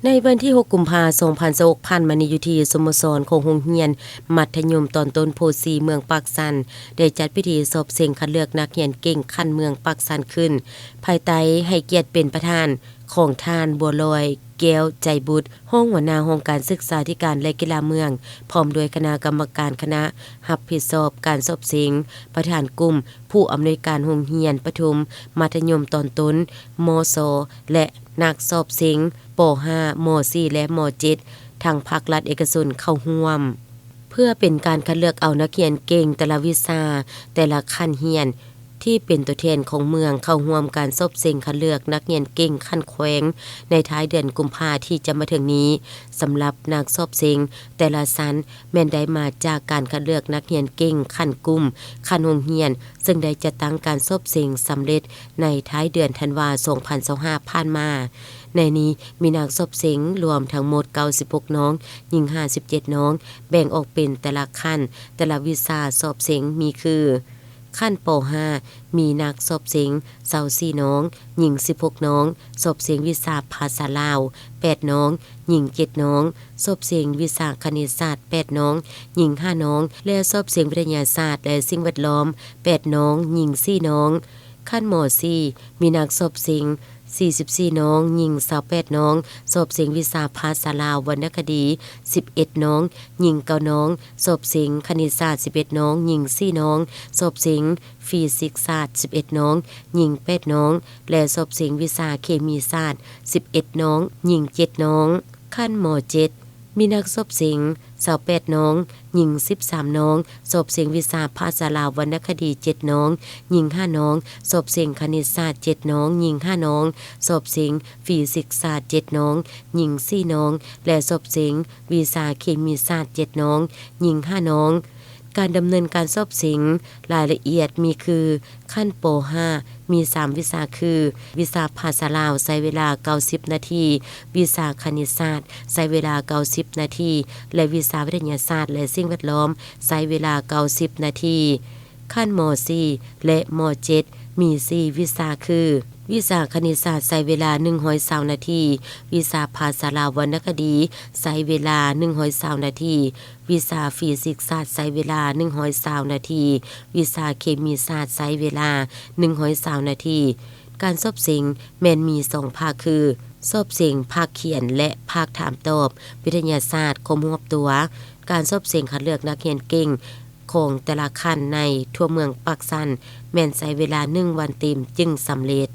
ໃນວັນທີຫົກ ກຸມພາ ສອງພັນຊາວຫົກ ຜ່ານມານີ້ ຢູ່ທີ່ສະໂມສອນຂອງໂຮງຮຽນມັດທະຍົມຕອນຕົ້ນໂພສີ ເມືອງປາກຊັນ ໄດ້ຈັດພິທີສອບເສັງຄັດເລືອກນັກຮຽນເກັ່ງຂັ້ນເມືອງປາກຊັນຂຶ້ນ ພາຍໃຕ້ໃຫ້ກຽດເປັນປະທານຂອງທ່ານ ບົວລອຍ ແກ້ວໃຈບຸດ ຮອງຫົວໜ້າຫ້ອງການສຶກສາທິການ ແລະ ກິລາເມືອງ ພ້ອມດ້ວຍຄະນະກຳມະການຄະນະຮັບຜິດຊອບການສອບເສັງ, ປະທານກຸ່ມ, ຜູ້ອຳນວຍການໂຮງຮຽນປະຖົມ, ມັດທະຍົມຕອນຕົ້ນ, ມສ ແລະ ນັກສອບເສັງ ປໍຫ້າ, ມໍສີ່ ແລະ ມໍເຈັດ ທັງພາກລັດເອກະຊົນເຂົ້າຮ່ວມ ເພື່ອເປັນການຄັດເລືອກເອົານັກຮຽນເກັ່ງແຕ່ລະວິຊາ, ແຕ່ລະຂັ້ນຮຽນ ທີ່ເປັນຕົວແທນຂອງເມືອງເຂົ້າຮ່ວມການສອບເສັງຄັດເລືອກນັກຮຽນເກັ່ງຂັ້ນແຂວງ ໃນທ້າຍເດືອນກຸມພາທີ່ຈະມາເຖິງນີ້. ສຳລັບນັກສອບເສັງແຕ່ລະຊັ້ນ ແມ່ນໄດ້ມາຈາກການຄັດເລືອກນັກຮຽນເກັ່ງຂັ້ນກຸ່ມ, ຂັ້ນໂຮງຮຽນ, ເຊິ່ງໄດ້ຈັດຕັ້ງການສອບເສັງສຳເລັດໃນທ້າຍເດືອນທັນວາ ສອງພັນຊາວຫ້າ ຜ່ານມາ. ໃນນີ້ມີນັກສອບເສັງລວມທັງໝົດ ເກົ້າສິບຫົກ ນ້ອງ, ຍິງ ຫ້າສິບເຈັດ ນ້ອງ, ແບ່ງອອກເປັນແຕ່ລະຂັ້ນ, ແຕ່ລະວິຊາສອບເສັງມີຄື ຂັ້ນ ປໍຫ້າ ມີນັກສອບເສັງ ຊາວສີ່ ນ້ອງ, ຍິງ ສິບຫົກ ນ້ອງ, ສອບເສັງວິຊາພາສາລາວ ແປດ ນ້ອງ, ຍິງ ເຈັດ ນ້ອງ, ສອບເສັງວິຊາຄະນິດສາດ ແປດ ນ້ອງ, ຍິງ ຫ້າ ນ້ອງ ແລະ ສອບເສັງວິທະຍາສາດ ແລະ ສິ່ງແວດລ້ອມ ແປດ ນ້ອງ, ຍິງ ສີ່ ນ້ອງ. ຂັ້ນ ມໍສີ່ ມີນັກສອບເສັງ ສີ່ສິບສີ່ ນ້ອງ, ຍິງ ຊາວແປດ ນ້ອງ, ສອບເສັງວິຊາພາສາລາວ ວັນນະຄະດີ ສິບເອັດ ນ້ອງ, ຍິງ ເກົ້າ ນ້ອງ, ສອບເສັງຄະນິດສາດ ສິບເອັດ ນ້ອງ, ຍິງ ສີ່ ນ້ອງ, ສອບເສັງຟີຊິກສາດ ສິບເອັດ ນ້ອງ, ຍິງ ແປດ ນ້ອງ ແລະ ສອບເສັງວິຊາເຄມີສາດ ສິບເອັດ ນ້ອງ, ຍິງ ເຈັດ ນ້ອງ. ຂັ້ນ ມໍເຈັດ ມີນັກສອບເສັງ ຊາວແປດ ນ້ອງ, ຍິງ ສິບສາມ ນ້ອງ, ສອບເສັງວິຊາພາສາລາວວັນນະຄະດີ ເຈັດ ນ້ອງ, ຍິງ ຫ້າ ນ້ອງ, ສອບເສັງຄະນິດສາດ ເຈັດ ນ້ອງ, ຍິງ ຫ້າ ນ້ອງ, ສອບເສັງຟີຊິກສາດ ເຈັດ ນ້ອງ, ຍິງ ສີ່ ນ້ອງ ແລະ ສອບເສັງວິຊາເຄມີສາດ ເຈັດ ນ້ອງ, ຍິງ ຫ້າ ນ້ອງ. ການດຳເນີນການສອບເສັງ ລາຍລະອຽດມີຄື ຂັ້ນ ປໍຫ້າ ມີສາມວິຊາຄື ວິຊາພາສາລາວ ໃຊ້ເວລາ ເກົ້າສິບ ນາທີ, ວິຊາຄະນິດສາດ ໃຊ້ເວລາ ເກົ້າສິບ ນາທີ ແລະ ວິຊາວິທະຍາສາດ ແລະ ສິ່ງແວດລ້ອມ ໃຊ້ເວລາ ເກົ້າສິບ ນາທີ. ຂັ້ນ ມໍສີ່ ແລະ ມໍເຈັດ ມີສີ່ວິຊາຄື ວິຊາຄະນິດສາດ ໃຊ້ເວລາ ໜຶ່ງຮ້ອຍຊາວ ນາທີ, ວິຊາພາສາລາວວັນນະຄະດີ ໃຊ້ເວລາ ໜຶ່ງຮ້ອຍຊາວ ນາທີ, ວິຊາຟີຊິກສາດ ໃຊ້ເວລາ ໜຶ່ງຮ້ອຍຊາວ ນາທີ, ວິຊາເຄມີສາດ ໃຊ້ເວລາ ໜຶ່ງຮ້ອຍຊາວ ນາທີ. ການສອບເສັງແມ່ນມີສອງພາກຄື ສອບເສັງພາກຂຽນ ແລະ ພາກຖາມຕອບ ວິທະຍາສາດຄວາມຮູ້ຮອບຕົວ. ການສອບເສັງຄັດເລືອກນັກຮຽນເກັ່ງຂອງແຕ່ລະຂັ້ນໃນທົ່ວເມືອງປາກຊັນ ແມ່ນໃຊ້ເວລາໜຶ່ງວັນເຕັມຈຶ່ງສຳເລັດ.